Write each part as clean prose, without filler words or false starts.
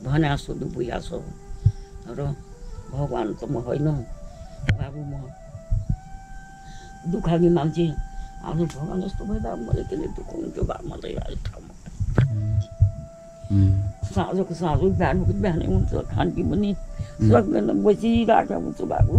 भने सोध्नु पुगेको छ र भगवान त म होइन बाबु म दुःखाउने मान्छे आज भगवान जस्तो भइदा मैले किन दुःख हुन्थ्यो बा मलाई अहिले ठाउँमा साँझको साँझो बिहानको बिहानै हुन्छ खान्ती पनि सक्दैन बसिरहेको हुन्छु बाबु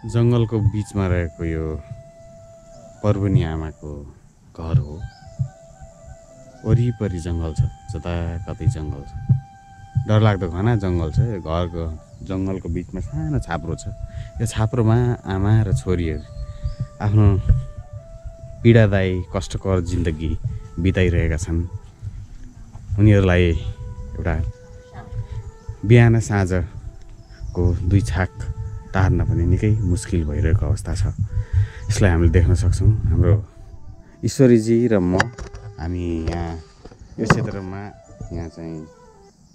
जङ्गलको बिचमा रहेको यो पर्वनी आमाको घर हो। वरिपरि जङ्गल छ, जताकतै जङ्गल छ, डरलाग्दो घना जङ्गल छ। यो घरको जङ्गलको बिचमा सानो छाप्रो छ। यो छाप्रोमा आमा र छोरीहरू आफ्नो पीडादायी कष्टकर जिन्दगी बिताइरहेका छन्। उनीहरूलाई एउटा बिहान साँझको दुई छाक टार्न पनि निकै मुस्किल भइरहेको अवस्था छ। यसलाई हामीले देख्न सक्छौँ। हाम्रो ईश्वरीजी र म हामी यहाँ यो क्षेत्रमा यहाँ चाहिँ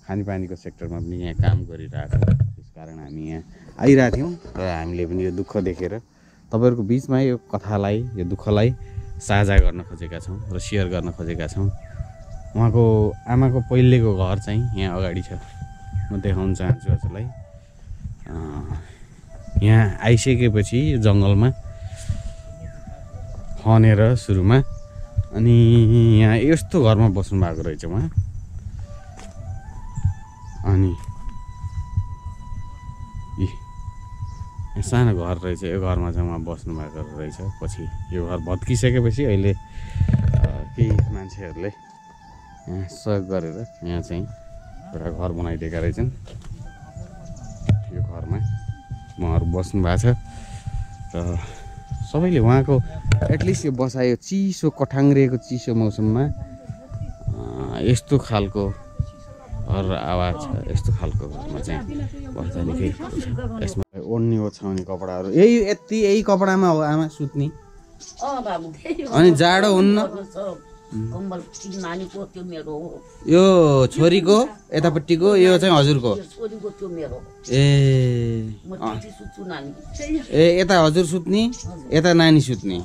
खानेपानीको सेक्टरमा पनि यहाँ काम गरिरहेको छौँ। त्यस कारण हामी यहाँ आइरहेको थियौँ र हामीले पनि यो दुःख देखेर तपाईँहरूको बिचमा यो कथालाई, यो दुःखलाई साझा गर्न खोजेका छौँ र सेयर गर्न खोजेका छौँ। उहाँको आमाको पहिलेको घर चाहिँ यहाँ अगाडि छ। म देखाउन चाहन्छु हजुरलाई। यहाँ आइसकेपछि जङ्गलमा खनेर सुरुमा अनि यहाँ यस्तो घरमा बस्नु भएको रहेछ उहाँ। अनि यहाँ सानो घर रहेछ, यो घरमा चाहिँ उहाँ बस्नु भएको रहेछ। पछि यो घर भत्किसकेपछि अहिले केही मान्छेहरूले यहाँ सहयोग गरेर यहाँ चाहिँ एउटा घर बनाइदिएका रहेछन्। यो घरमा उहाँहरू बस्नु भएको छ र सबैले उहाँको एटलिस्ट यो बसाइ, यो चिसो कठाङ्ग्रिएको चिसो मौसममा यस्तो खालको हर आवाज छ, यस्तो खालको घरमा चाहिँ बस्दा निकै यसमा ओढ्ने ओछ्याउने कपडाहरू यही कपडामा हो आमा सुत्ने। अनि जाडो हुन्न। यो छोरीको यतापट्टिको यो चाहिँ हजुरको ए यता हजुर सुत्ने, यता नानी सुत्ने।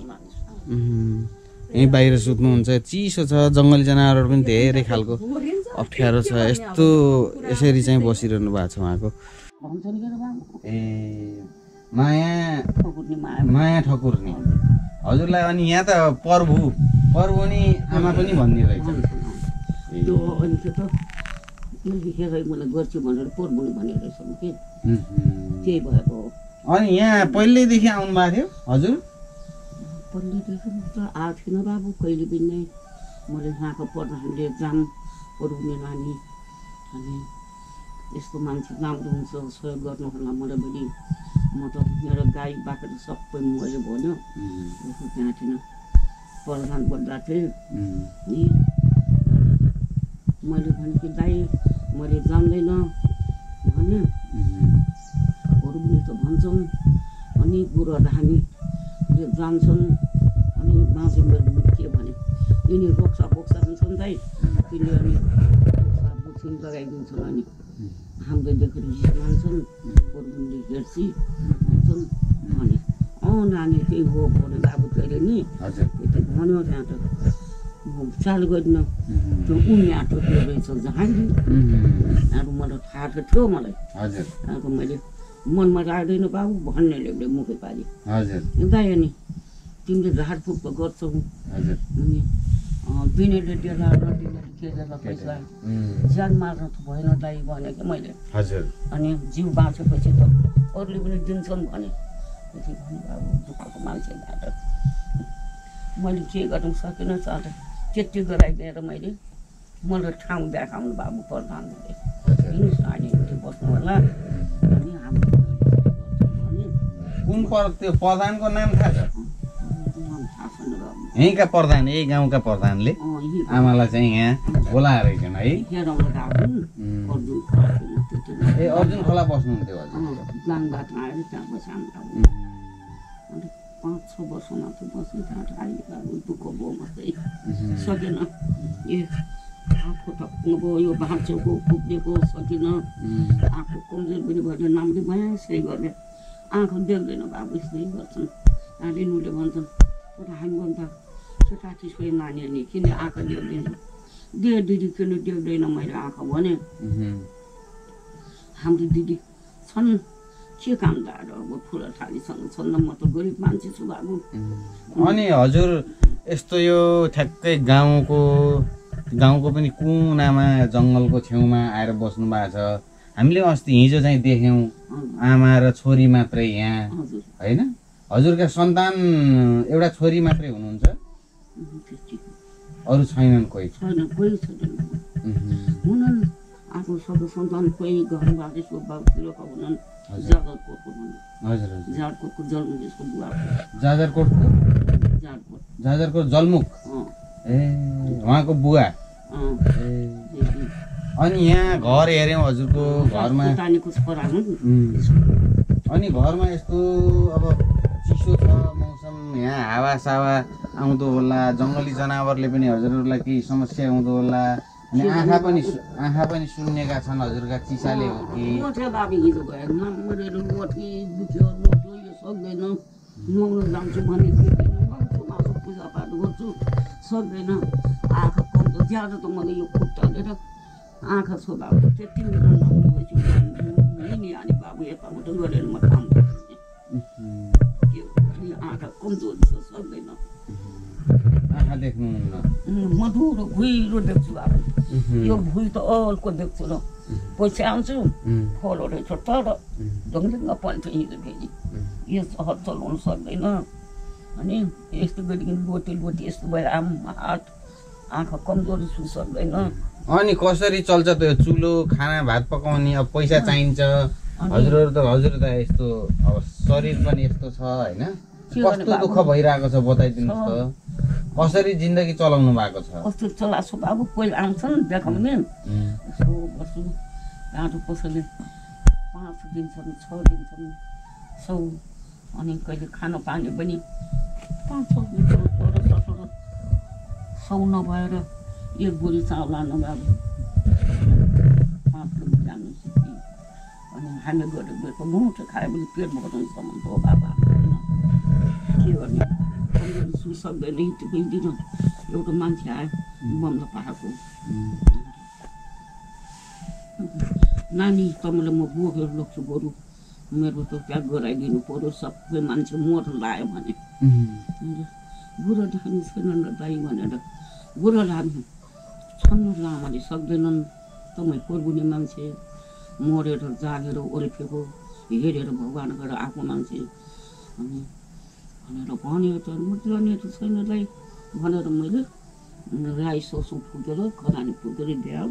यहीँ बाहिर सुत्नुहुन्छ। चिसो छ, जङ्गली जनावरहरू पनि धेरै खालको अप्ठ्यारो छ। यस्तो यसरी चाहिँ बसिरहनु भएको छ उहाँको। ए माया ठकुर्ने हजुरलाई। अनि यहाँ त पर्वु नि आमा पनि भन्ने रहेछ। अनि यहाँ पहिल्यैदेखि आउनु भएको थियो हजुर? पहिल्यैदेखि त आएको थिएन बाबु कहिले पनि नै। मैले यहाँको पर्दाखेरि जाम पढाउने नानी अनि यस्तो मान्छे राम्रो हुन्छ सहयोग गर्नुको मलाई पनि। म त मेरो गाई बाख्रा सबै मैले भन्यो त्यहाँ थिएन। प्रधान बन्दा चाहिँ नि मैले भने कि दाइ मैले जान्दैन भने अरू पनि त भन्छौँ। अनि बुढोहरू हामी जान्छन् अनि बाँचे मेरो के भने यिनी रोक्सा बोक्सा हुन्छन् दाइ तिनी अनि रोक्सा बोक्सिन लगाइदिन्छन्। अनि हाम्रो देखेर रिस मान्छन् अरू पनि हेर्छु भन्छन् भने नानी त्यही हो भने बाबु तैँले नि त्यति भन्यो। त्यहाँ त चाल गरिन त्यो उनीहरू त्यो रहेछ जहाँले अब मलाई थाहा त थियो मलाई। अब मैले मनमा लाग्दैन बाबु भन्नेले एउटा मुखै पारि दाइ अनि तिमीले झाडफुक त गर्छौ अनि दिनेले देला नदिनेले के देला पैसा ज्यान मार्न त भएन दाइ भने कि मैले। अनि जिउ बाँचेपछि त अरूले पनि दिन्छन् भने त्यति भने बाबु दुःखको मान्छे भएर मैले के गर्नु सकिनँ। अन्त त्यति गराइदिएर मैले मलाई ठाउँ देखाउनु बाबु प्रधानले सानी बस्नु होला। अनि हाम्रो कुन त्यो प्रधानको नाम थाहा छ? यहीँका प्रधान, यही गाउँका प्रधानले आमालाई चाहिँ यहाँ बोलाएर है। ए अर्जुन खोला बस्नुहुन्थ्यो हजुर? 5-6 वर्षमा त बस्नु अहिले दुःख भयो मात्रै सकेन। ए आँखो त अब यो भाँचोको खुप्लेको सकिन आँखो कमजोर पनि भयो नामले भयो यसै गर्ने आँखा देख्दैन बाबु यस्तै गर्छन् लिनुले भन्छन् एउटा हामी भन्दा छोटा चिसको नानी नि किन आँखा देख्दैन दिदी किन देख्दैन मैले आँखा भने हाम्रो दिदी छन् के कामदार अब फुला थालीसँग छन् म त गरिब मान्छे छु बाबु। अनि हजुर यस्तो यो ठ्याक्कै गाउँको पनि कुनामा जङ्गलको छेउमा आएर बस्नु भएको छ। हामीले अस्ति हिजो चाहिँ देख्यौँ आमा र छोरी मात्रै यहाँ होइन। हजुरका सन्तान एउटा छोरी मात्रै हुनुहुन्छ, अरू छैनन् कोही? छैन, कोही छैन हुनन्। आफ्नो सबै सन्तान कोही घरबाटै बाबुतिरका हुनन्। जाजरकोटको हजुर जाजरकोटको जलमुख यसको बुवा जाजरकोट जलमुख ए उहाँको बुवा। अनि यहाँ घर हेऱ्यौँ हजुरको घरमा अनि घरमा यस्तो अब चिसो छ मौसम, यहाँ हावासावा आउँदो होला, जङ्गली जनावरले पनि हजुरहरूलाई केही समस्या आउँदो होला। अनि आँखा पनि सुन्नेका छन् हजुरका चिसाले हो कि? सक्दैन नुहाउनु जान्छु भने पूजापाठ गर्छु सक्दैन। आँखा कमजोर ज्यादा त मलाई यो खुट्टालेर आँखा छ बाबु त्यति बेला नहुनु भएपछि नि अनि बाबु यताबाट गरेर म काम गर्छु आँखा कमजोर छ सक्दैन। आँखा देख्नुहुन्न? मधुरो भुइँरो देख्छु बाबु, यो भुइँ त अर्को देख्छु र पैसा आउँछु फलो रहेछ तर ढङ्ग पल्छ हिँड्यो फेरि यो सहर चलाउनु सक्दैन। अनि यस्तो गरिकन लोटी यस्तो भएर हात आँखा कमजोर छु सक्दैन। अनि कसरी चल्छ त यो चुलो खाना भात पकाउने? अब पैसा चाहिन्छ हजुर त यस्तो अब शरीर पनि यस्तो छ होइन, कस्तो दुःख भइरहेको छ बताइदिनुहोस् त, कसरी जिन्दगी चलाउनु भएको छ? कस्तो चलाएको बाबु, कोही आउँछन् देखाउने यसो बस्छु काँटो कसैले 5 दिन्छन् 6 दिन्छन् सौ, अनि कहिले खानु पानी पनि 5-6 दिन्छन् सौ नभएर 1 बोरी चाउल लानु बाबु 5 किलो जानु सिक्यो। अनि हामी गरेको मुठो खायो भने पेट भर्नुसम्म हो बाबा के गर्ने, कमजोर सक्दैन। हिँड्दिन एउटा मान्छे आयो बन्द पाएको नानी तपाईँलाई म बोकेर लग्छु बरु मेरो त त्याग गराइदिनु पर्यो, सबै मान्छे मोर लायो भने बुढो ढानी छैन र दाइ भनेर बुढो ढानी छन्नु लामाले सक्दैनन्। तपाईँ पर्बुने मान्छे मरेर जागेर ओरेफेको हेरेर भगवान् गरेर आएको मान्छे अनि भनेर भन्यो त म जाने त छैन दाइ भनेर मैले राई सोसो फुटेर खरानी फुटेर भ्याउ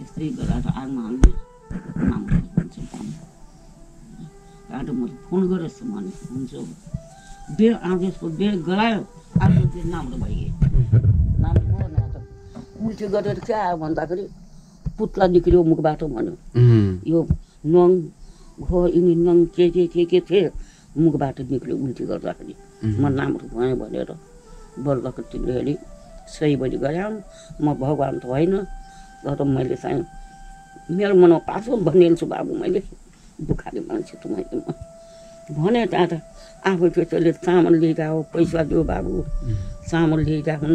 यस्तै गरेर आगमा हाल्दै नाम भन्छ आज मैले फोन गरेछु भने हुन्छ बे आज यसको बे गरायो आज चाहिँ नाम्रो भइगयो नाम भयो न त उल्टी गरेर के आयो भन्दाखेरि पुत्ला निक्ल्यो मुखबाट भन्यो यो नङ हो यिनी नङ के थिए मुखबाट निक्ल्यो उल्टी गर्दाखेरि म राम्रो भएँ भनेर बल्लको तिनीहरूले सही बजी गराउँ म भगवान् त होइन तर मैले चाहिँ मेरो मनमा पासो भनिहाल्छु बाबु मैले दुखाले मान्छे त मैले भने त आफै त्यसले चामल लिइरहेको पैसा दियो बाबु चामल लिइरहेको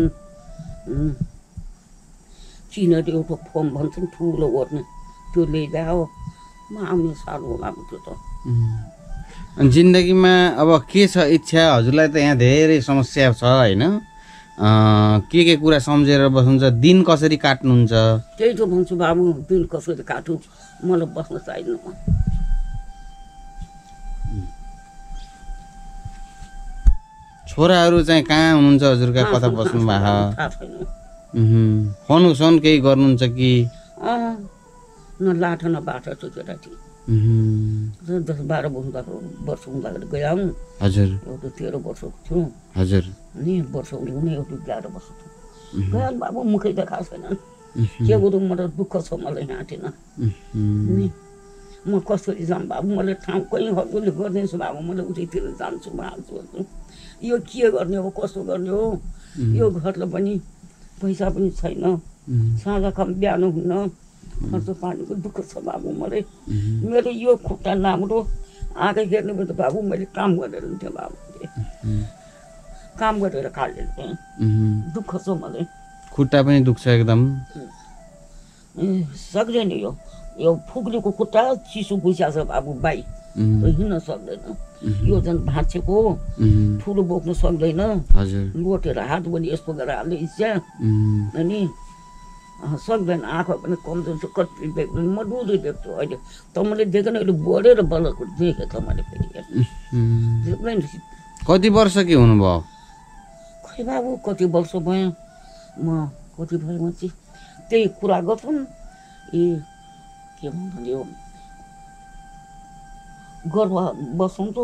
चिनेर एउटा फर्म भन्छन् ठुलो गर्ने त्यो लिइरहेको म आउने साह्रो होला त्यो त। जिन्दगीमा अब के छ इच्छा हजुरलाई त यहाँ धेरै समस्या छ होइन, के कुरा सम्झेर बस्नुहुन्छ, दिन कसरी काट्नुहुन्छ? त्यही त भन्छु बाबु दिन कसरी काटु मलाई बस्न चाहिन्न। छोराहरू चाहिँ कहाँ हुनुहुन्छ हजुरका, कता बस्नु भएको? फोन केही गर्नुहुन्छ कि? न लाठो न बाटो छ केटाटी 10-12 वर्ष हुँदाखेरि गयो हजुर, एउटा 13 वर्षको थियो हजुर, अनि वर्ष हुने एउटा 11 वर्ष थियो गयो बाबु मुखै देखाएको छैन के गरौँ मलाई दुःख छ मलाई हाँटेन नि म कसरी जाऊँ बाबु मैले ठाउँ कहीँ हजुरले गरिदिन्छु बाबु मैले उतैतिर जान्छु हाल्छु यो के गर्ने हो कसो गर्ने हो यो घरलाई पनि पैसा पनि छैन साँझ बिहान हुन्न खर्च पानीको दुःख छ बाबु मलाई मेरो यो खुट्टा राम्रो आँखा हेर्नु त बाबु मैले काम गरेर हुन्थेँ बाबु काम गरेर खाले दुःख छ मलाई खुट्टा पनि दुख्छ एकदम सक्दैन यो फुक्रेको खुट्टा चिसो बुझ्या छ बाबु बाई हिँड्न सक्दैन यो झन् भाँचेको ठुलो बोक्नु सक्दैन लोटेर हात पनि यस्तो गरेर हाल्ने इच्छा अनि सक्दैन आँखा पनि कमजोर छ कति देख्नु म डुँदै देख्छु अहिले त मैले देखेन अहिले बढेर बल्लको देखेँ त मैले फेरि कति वर्ष के हुनुभयो खै बाबु कति वर्ष भयो म कति भयो म चाहिँ त्यही कुरा गर्छन् के भन्छ यो गर्व बसाउँछ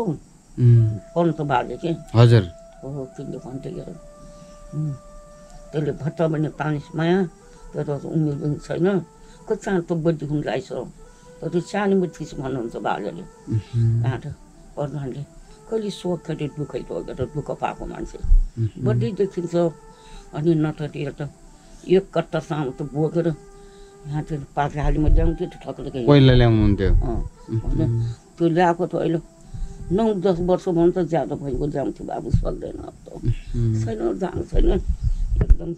पन्त बाजे के हजुर हो तिमीले भन्थ्यो के त्यसले भट्ट भने पानिस माया तर उमेर पनि छैन कति त बड्डी हुन रहेछ तर सानोमा थिस भन्नुहुन्छ बाजेले आँट प्रधानले कहिले सोख कहिले दुःखै लगेर दुःख पाएको मान्छे बड्डी देखिन्छ अनि नटतिर त एक कट्टा सानो त बोकेर यहाँ त्यो पाखे हालीमा ल्याउँथ्यो त्यो ठक्कर पहिला ल्याउनुहुन्थ्यो त्यो ल्याएको त अहिले 9-10 वर्ष भन्छ ज्यादा भएको ल्याउँथ्यो बाबु सक्दैन अब त छैन जानु छैन एकदम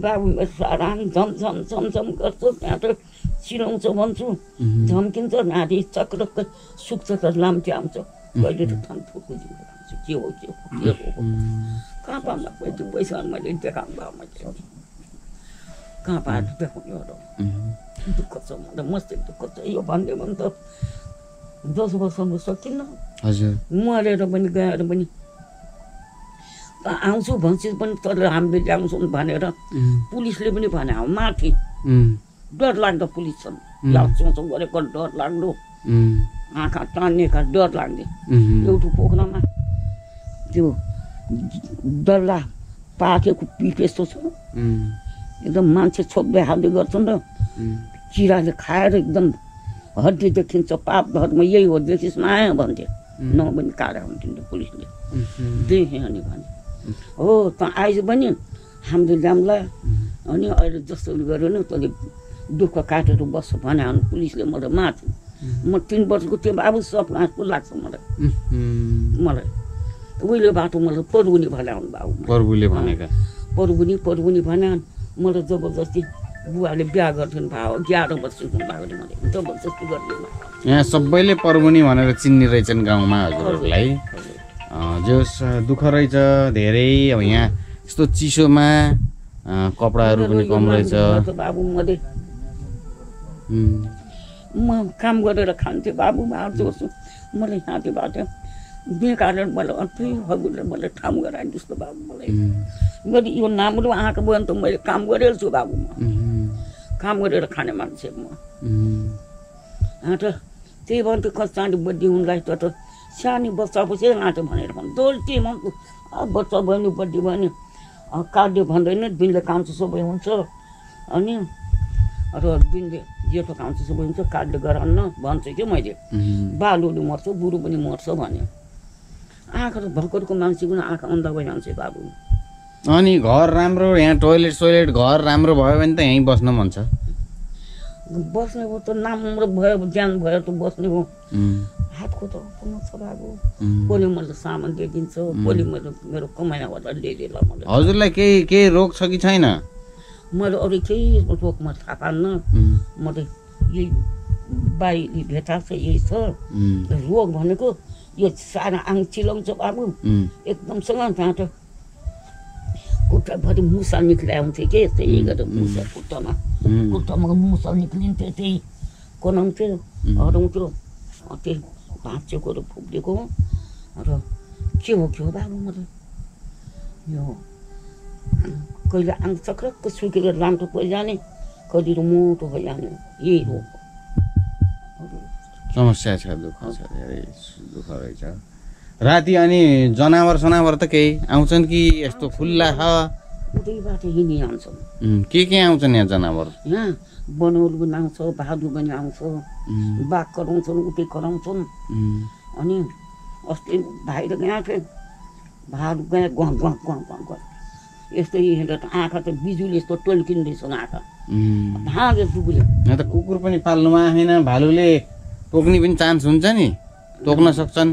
बाबु आराम झमझम झमझम गर्छ त्यहाँ त चिलाउँछ भन्छु झम्किन्छ नारी चक्रक्क सुक्छ त लाम्टी आउँछ कहिले त थाम फुक्छु के हो कहाँ पाउँदा पैसा मैले देखाउनु भयो मैले कहाँ पाएर देखाउने हो र दुःख छ मलाई मस्तै दुःख छ यो भन्यो भने त 10 वर्षमा सकिन्न हजुर मरेर पनि गएर पनि आउँछु भन्छ पनि तर हामीले ल्याउँछौँ भनेर पुलिसले पनि भने माथि डर लाग्दो पुलिस छन् चौचौ गरेको डर लाग्दो आँखा तान्नेका डर लाग्ने एउटा पोखरामा त्यो डल्ला पाकेको पिप यस्तो छ एकदम मान्छे छोप्दै हाल्दै गर्छन् र किराले खाएर एकदम हड्डी देखिन्छ पाप धर्म यही हो देखिस् माया भन्थे नभने काँडा हुन्थ्यो पुलिसले देखेँ अनि भने हो त आइज पनि हामीले ल्याउँला अनि अहिले जस्तो गऱ्यो नि तैँले दुःख काटेर बस्छ भने पुलिसले मलाई माथि म 3 वर्षको त्यो बाबु सपना जस्तो लाग्छ मलाई उहिले बाटो मलाई परुनी भन्याउनु बाबु परुनी भन्या मलाई जबरजस्ती बुवाले बिहा गर्छन् भाव 11 वर्षको भएको मैले जबरजस्ती गर्ने यहाँ सबैले पर्वुनी भनेर चिन्ने रहेछन् गाउँमा हजुरहरूलाई जोस दुःख रहेछ धेरै अब यहाँ यस्तो चिसोमा कपडाहरू पनि कम रहेछ बाबु म काम गरेर खान्थेँ बाबु जोस् मलाई साथीबाट बेकारण मलाई अति हजुरले मलाई ठाउँ गराए जस्तो बाबु मलाई मैले यो राम्रो आँखा भयो भने त मैले काम गरेर छु बाबु म काम गरेर खाने मान्छे म त त्यही भन्थ्यो कति बड्डी हुनलाई त सानो बच्चापछि आँटो भनेर भन्नु दोल के भन्छु बच्चा भयो नि बड्डी भयो नि काट्यो भन्दैन दिनले कान्छ सबै हुन्छ अनि र दिनले जेठो कान्छ सबै हुन्छ काट्यो गराउन भन्छु कि मैले बालुले मर्छ बुढो पनि मर्छ भने आँखा त भर्खरको मान्छे पनि आँखा अन्धा भइहाल्छ बाबु अनि घर राम्रो यहाँ टोइलेट सोइलेट घर राम्रो भयो भने त यहीँ बस्न मन छ बस्ने हो त राम्रो भयो ज्यान भयो त बस्ने हो हातको त पुग्नु छ बाबु कसले मैले सामान दिइदिन्छ कसले मैले मेरो कमाइबाट ल्याइदिएला मैले हजुरलाई केही रोग छ कि छैन मैले अरू केही रोग म थाहा पान्न मैले यही बाइली भेटा छ यही छ रोग भनेको यो सानो आङ चिलाउँछ बाबु एकदमसँग त्यहाँ त खुट्टाभरि मुसा निक्लिया हुन्थ्यो कि त्यही गरेर मुसा खुट्टामा मुसा निक्लिन्थ्यो त्यही कनाउँथ्यो हराउँथ्यो त्यही भाँचेको र फुक्दिएको र के हो बाबु मलाई यो कहिले आङ चक्रक्क सुकेर लाम्टो भइजाने कहिले मोटो भइजाने यही हो समस्या छ दुःख छ धेरै दुःख रहेछ राति अनि जनावर त केही आउँछन् कि यस्तो खुल्ला छ उतैबाट हिँडी आउँछन् के आउँछन् यहाँ जनावर यहाँ बनौल पनि आउँछ भालु पनि आउँछ बाघ कराउँछन् उतै कराउँछन् अनि अस्ति भाइ र गएको थियो भालु गयो यस्तै हिँडेर आँखा त बिजुली यस्तो टल्किँदैछ आँखा भाँगे कुकुरले यहाँ त कुकुर पनि पाल्नुमा आएन भालुले टोक्ने पनि चान्स हुन्छ नि टोक्न सक्छन्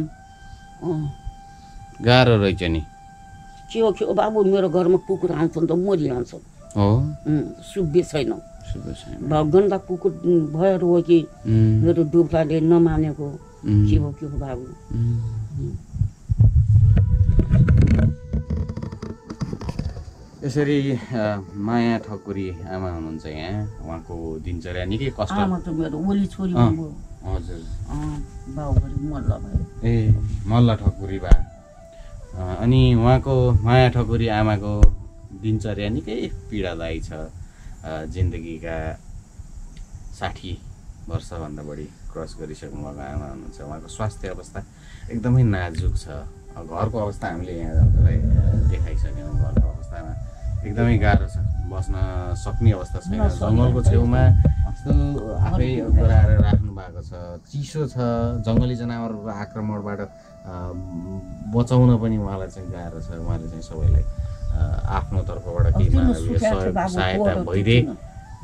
गाह्रो रहेछ नि के हो बाबु मेरो घरमा कुकुर आउँछन् त मरिहाल्छ हो सुब्बे छैन गन्दा कुकुर भएर हो कि मेरो दुब्लाले नमानेको के हो बाबु यसरी माया ठकुरी आमा हुनुहुन्छ यहाँ उहाँको दिनचर्या निकै कष्ट आमा त मेरो ओली छोरी हजुर बाबुहरू मल्ल भयो ए मल्ल ठकुरी बा अनि उहाँको माया ठकुरी आमाको दिनचर्या निकै पीडादायी छ जिन्दगीका 60 वर्षभन्दा बढी क्रस गरिसक्नु भएको आमा हुनुहुन्छ उहाँको स्वास्थ्य अवस्था एकदमै नाजुक छ घरको अवस्था हामीले यहाँलाई देखाइसक्यौँ घरको अवस्थामा एकदमै गाह्रो छ बस्न सक्ने अवस्था छैन जङ्गलको छेउमा यस्तो आफै गराएर राख्नु भएको छ चिसो छ जङ्गली जनावरको आक्रमणबाट बचाउन पनि उहाँलाई चाहिँ गाह्रो छ उहाँले चाहिँ सबैलाई आफ्नो तर्फबाट केही मानवीय सहयोग सहायता भइदिए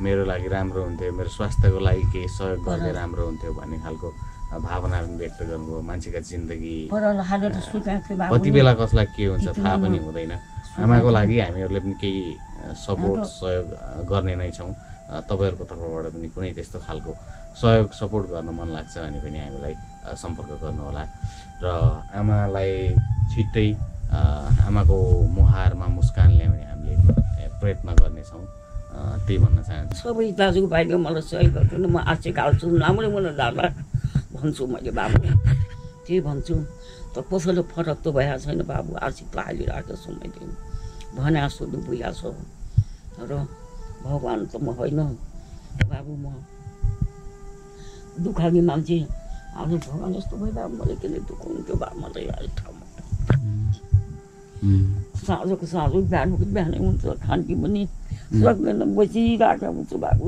मेरो लागि राम्रो हुन्थ्यो मेरो स्वास्थ्यको लागि केही सहयोग गर्ने राम्रो हुन्थ्यो भन्ने खालको भावना पनि व्यक्त गर्नुभयो मान्छेका जिन्दगी कति बेला कसलाई के हुन्छ थाहा पनि हुँदैन आमाको लागि हामीहरूले पनि केही सपोर्ट सहयोग गर्ने नै छौँ तपाईँहरूको तर्फबाट पनि कुनै त्यस्तो खालको सहयोग सपोर्ट गर्न मन लाग्छ भने पनि हामीलाई सम्पर्क गर्नुहोला र आमालाई छिट्टै आमाको मुहारमा मुस्कान ल्याउने हामीले प्रयत्न गर्नेछौँ त्यही भन्न चाहन्छु सबै दाजुभाइले मलाई सहयोग गर्छु म आशिक हाल्छु राम्रै मलाई दादा भन्छु मैले बाबु त्यही भन्छु त कसैले फरक त भएको छैन बाबु आशिक त हालिरहेको छु मैले भने जस्तो भइरहेको छ र भगवान् त म होइन बाबु म दुखाउने मान्छे आज भगवान् जस्तो भइरहेको मलाई किन दुःख हुन्थ्यो बा मलाई अहिले ठाउँमा साँझको साँझ बिहानको बिहानै हुन्छ खान्ती पनि सक्दैन बसिरहेको हुन्छु बाबु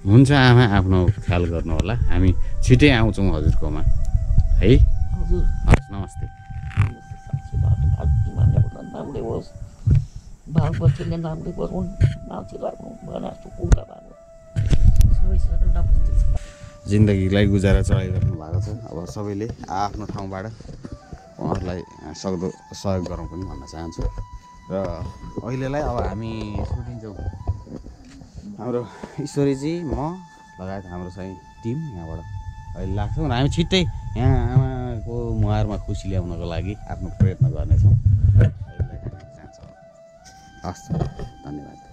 हुन्छ आमा आफ्नो ख्याल गर्नु होला हामी छिटै आउँछौँ हजुरकोमा है हजुर हस् नमस्ते राम्रै होस् बाबु बच्चीले राम्रै गरौँ मान्छे राख्नु भने जस्तो कुरा भएको सबैसँग नबस्दै जिन्दगीलाई गुजारा चलाइराख्नु भएको छ अब सबैले आफ्नो ठाउँबाट उहाँहरूलाई सक्दो सहयोग गरौँ पनि भन्न चाहन्छु र अहिलेलाई अब हामी छुट्टिन्छौँ हाम्रो ईश्वरीजी म लगायत हाम्रो चाहिँ टिम यहाँबाट अहिले लाग्छौँ र हामी छिट्टै यहाँ आमाको मुहारमा खुसी ल्याउनको लागि आफ्नो प्रयत्न गर्नेछौँ हस् धन्यवाद।